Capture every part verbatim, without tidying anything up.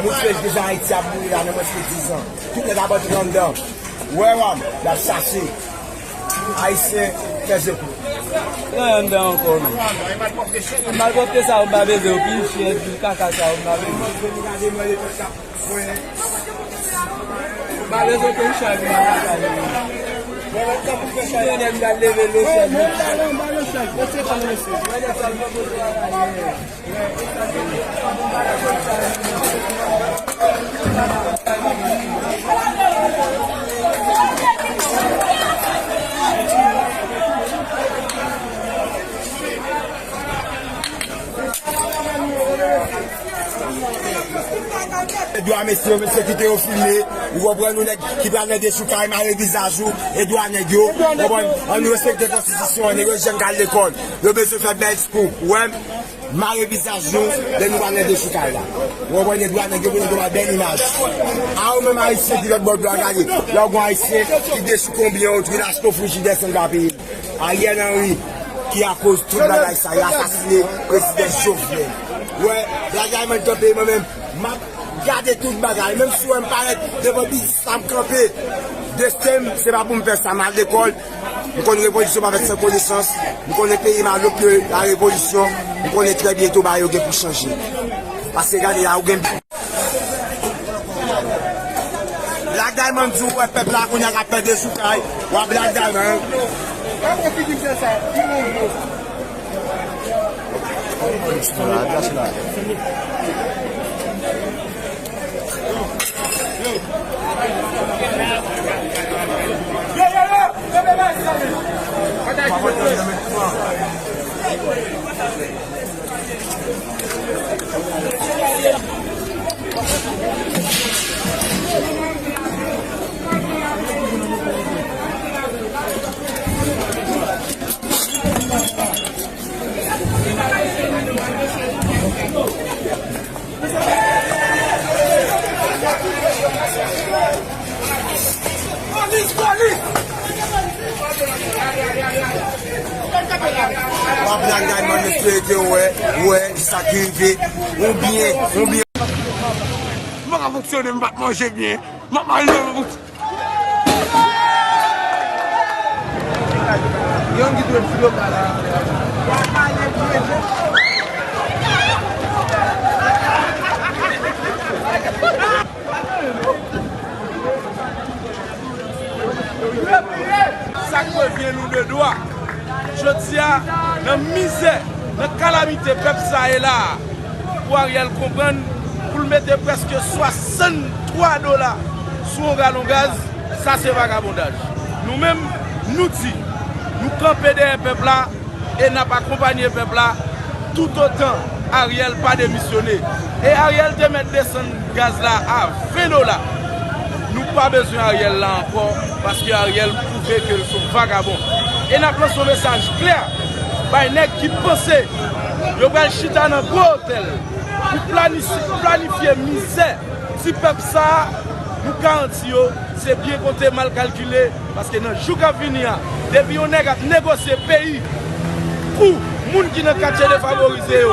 Moun fè deja Ayiti ap mouri la nan mwens ke diz an. Tout nèg ap antre anndan. Wè, wè, y ap chache. Ayisyen, fè je kou. Nan anndan ankò, non. Malpwòpte sa yo, m pa bezwen yo. Pil chen, pil kaka sa yo, m pa bezwen. M pa bezwen okenn chay pou m al chache. Gen nèg m pral leve lechèz. Dwa mesye yo, mesye kite yo filme. Ou konprann, nou nèg ki pral nan dechoukay, mare vizaj ou, e dwa nèg yo. Ou konprann, ann nou respekte konstitisyon an, nèg yo jèn k al lekòl. Yo bezwen fè bèl diskou. Ou wè m? Mare vizaj nou lè nou pral nan dechoukay la. Ou konprann, gen dwa nèg yo pou nou bay bèl imaj. A ou menm ayisyen ki lòt bò dlo a, gade. Lè w gen ayisyen ki dechouke yon byen, ou tou l achte yon frijidè san l pa peye. Ariel Henry ki akoz tout bagay sa, li asasine prezidan Jovenel. Wè, bagay mwen kanpe mwen menm, m ap gade tout bagay. Menm si w wè m parèt devan biznis la, m kanpe. Desten m, se pa pou m fè sa, m al lekòl. M konn revolisyon pa fèt san konesans. M konnen peyi m a lòt ke la revolisyon. M konnen trè byento bagay yo gen pou chanje. Paske gade la, ou gen Black Diamond di w wè pèp la kounye a k ap pède sou kay. Wè Black Diamond. Wap Black Diamond, m espere ke w wè, w wè sa ki rive. Ou byen, ou byen. M pa ka fonksyone, m pa t manje byen. M ap manje, m ap fonksyone. Yon ki dwe flo pa la. Sa k revyen nou de dwa. Jodi a, nan mizè, nan kalamite pèp sa ye la a, pou Ariel konprann, pou l mete prèske swasanntwa dola sou yon galon gaz, sa se vagabondaj. Nou menm, nou di, nou kanpe dèyè pèp la, e n ap akonpanye pèp la toutotan Ariel pa demisyone. E Ariel te mèt desann gaz la a ven dola. Nou pa bezwen Ariel la ankò, paske Ariel pwouve ke l se yon vagabon. E n ap lanse yon mesaj klè bay nèg ki panse yo pral chita nan gwo otèl pou planisi-, planifye mizè ti pèp sa a. Nou garanti yo, se byen konte, mal kalkile, paske nan jou k ap vini a, depi yon nèg ap negosye peyi pou moun ki nan katye defavorize yo,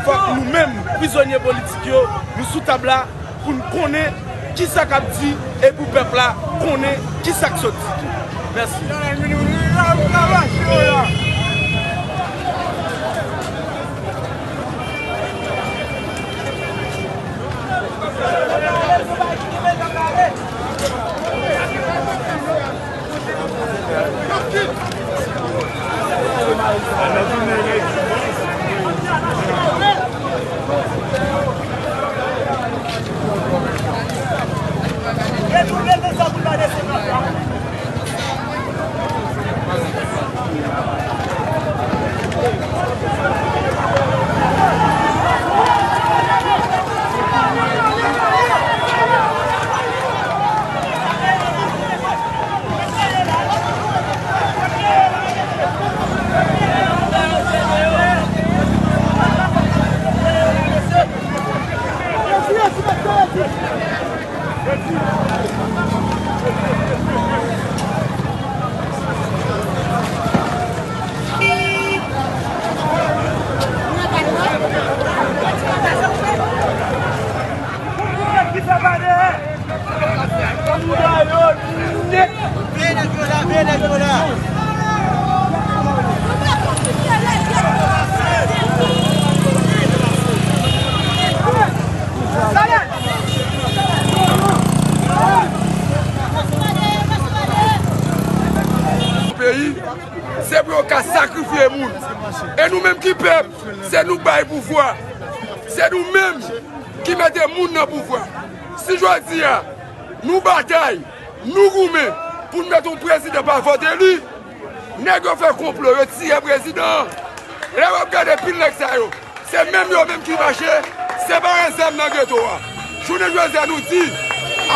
fòk nou menm, prizonye politik yo, nou sou tab la pou n konnen kisa k ap di e pou pèp la konnen kisa k sot di tou. Mèsi. Peyi, se pou yo ka sakrifye moun. E nou menm ki pèp, se nou k bay pouvwa. Se nou menm ki mete moun nan pouvwa. Si jodi a, nou batay, nou goumen pou n mete yon prezidan pa vòt eli, nèg yo fè konplo, yo tiye prezidan an. Lè w ap gade pil nèg sa yo, se menm yo menm ki mache separe zam nan geto a. Jounen jodi a nou di,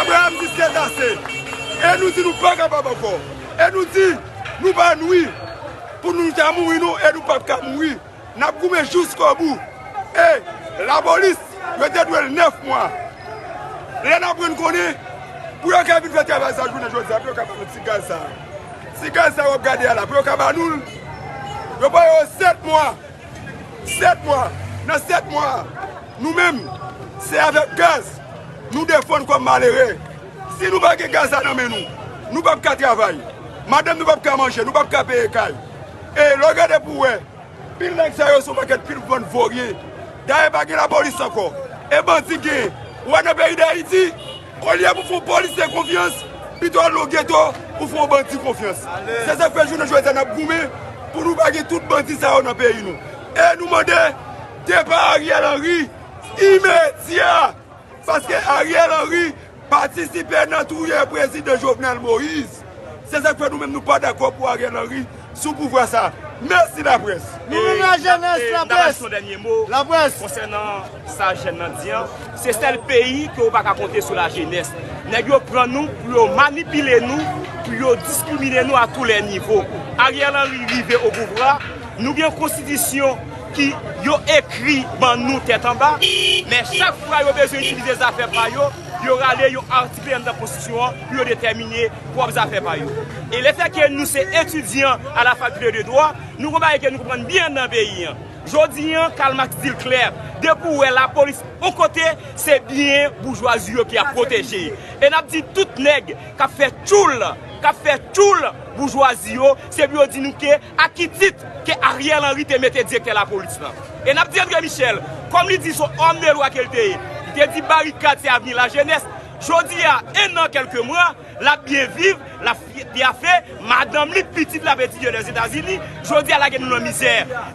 Abraham di se ase. E nou di nou pa kapab ankò. E nou di nou pa nwi pou nou ta mouri non, e nou p ap ka mouri. N ap goumen jiskobou. E lapolis, yo te dwe l nèf mwa. Lè n aprann konnen, pou yo ka vin fè travay sa jounen jodi a, pou yo ka ba nou ti gaz sa. Ti gaz sa w ap gade a la, pou yo ka ba nou l. Yo ba yo sèt mwa. Sèt mwa. Nan sèt mwa, nou menm, se avèk gaz nou defann kòm malere. Si nou pa gen gaz sa nan men nou, nou p ap ka travay. Madanm nou p ap ka manje, nou p ap ka peye kay. E lè w gade pou w wè, pil nèg sa yo se yon pakèt pil bann voryen. Dayè pa gen lapolis ankò. E bandi gen. Ou wè nan peyi Dayiti, olye pou fè yon polisye konfyans, pito al nan geto pou fè yon bandi konfyans. Se sa k fè jounen jodi a n ap goumen pou nou pa gen tout bandi sa yo nan peyi nou. E nou mande depa Ariel Henry imedya. Paske Ariel Henry patisipe nan touye prezidan Jovenel Moïse. Se sa k fè nou menm nou pa dakò pou Ariel Henry sou pouvwa sa. Mèsi laprès. Nou menm lajenès, laprès. Laprès. Konsènan sa jèn nan di an, se sèl peyi ke w pa ka konte sou lajenès. Nèg yo pran nou pou yo manipile nou, pou yo diskrimine nou a tou lè nivo. Ariel Henry rive o pouvwa, nou gen yon konstitisyon ki yo ekri ban nou tèt anba, men chak fwa yo bezwen itilize zafè pa yo, yo rale yon atik anndan konstitisyon an pou yo detèmine pwòp zafè pa yo. E lefètke nou se etidyan a la fakilte de dwa, nou gon bagay ke nou konprann byen nan peyi an. Jodi an, Karl Marx di l klè, depi w wè lapolis yon kote, se byen boujwazi yo ki ap pwoteje. E n ap di tout nèg k ap fè tchoul, k ap fè tchoul boujwazi yo, se pou yo di nou ke a ki tit ke Ariel Henry te mete direktè lapolis lan. E n ap di André Michel, kòm li di se yon òm de lwa ke l te ye, li te di barikad se avni lajenès. Jodi a, en an kèlke mwa, l ap byen viv, l ap fye- pyafe, madanm li, pitit l ap etidye Lèzetazini. Jodi a, lage nou nan mizè.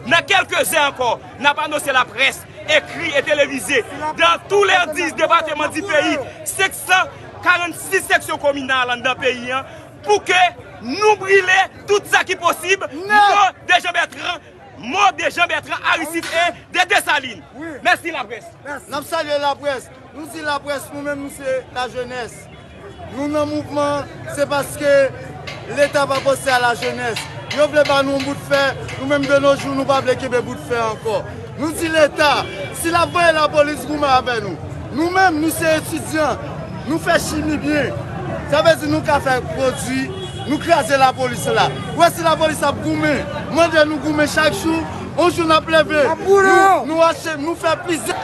Nan kèlke zè ankò, n ap anonse laprès, ekri e televize, dans tous les dix départements du pays, senk san karannsis seksyon kominal anndan peyi an, pou ke nou brile tout sa ki posib. Mò de Jean Bertrand, mò de Jean Bertrand Aristide e de Desalin. Mèsi laprès. N ap salye laprès. Nou di laprès, nou menm, nou se lajenès. Nou nan mouvman, se paske Leta pa panse a lajenès. Yo vle ba nou yon bout fè, nou menm de nos jours, nou pa vle kenbe bout fè ankò. Nou di Leta, si l ap voye lapolis goumen avè nou, nou menm, nou se etidyan, nou fè chimi byen. Sa vle di nou ka fè pwodui, nou kraze lapolis la. Ou wè si lapolis ap goumen, mande nou goumen chak jou, yon jou n ap leve, nou, nou achte, nou fè plizyè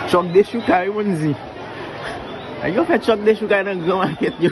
Chòk dechoukay, wi, moun di. Nèg yo fè chòk dechoukay nan gran makèt yo.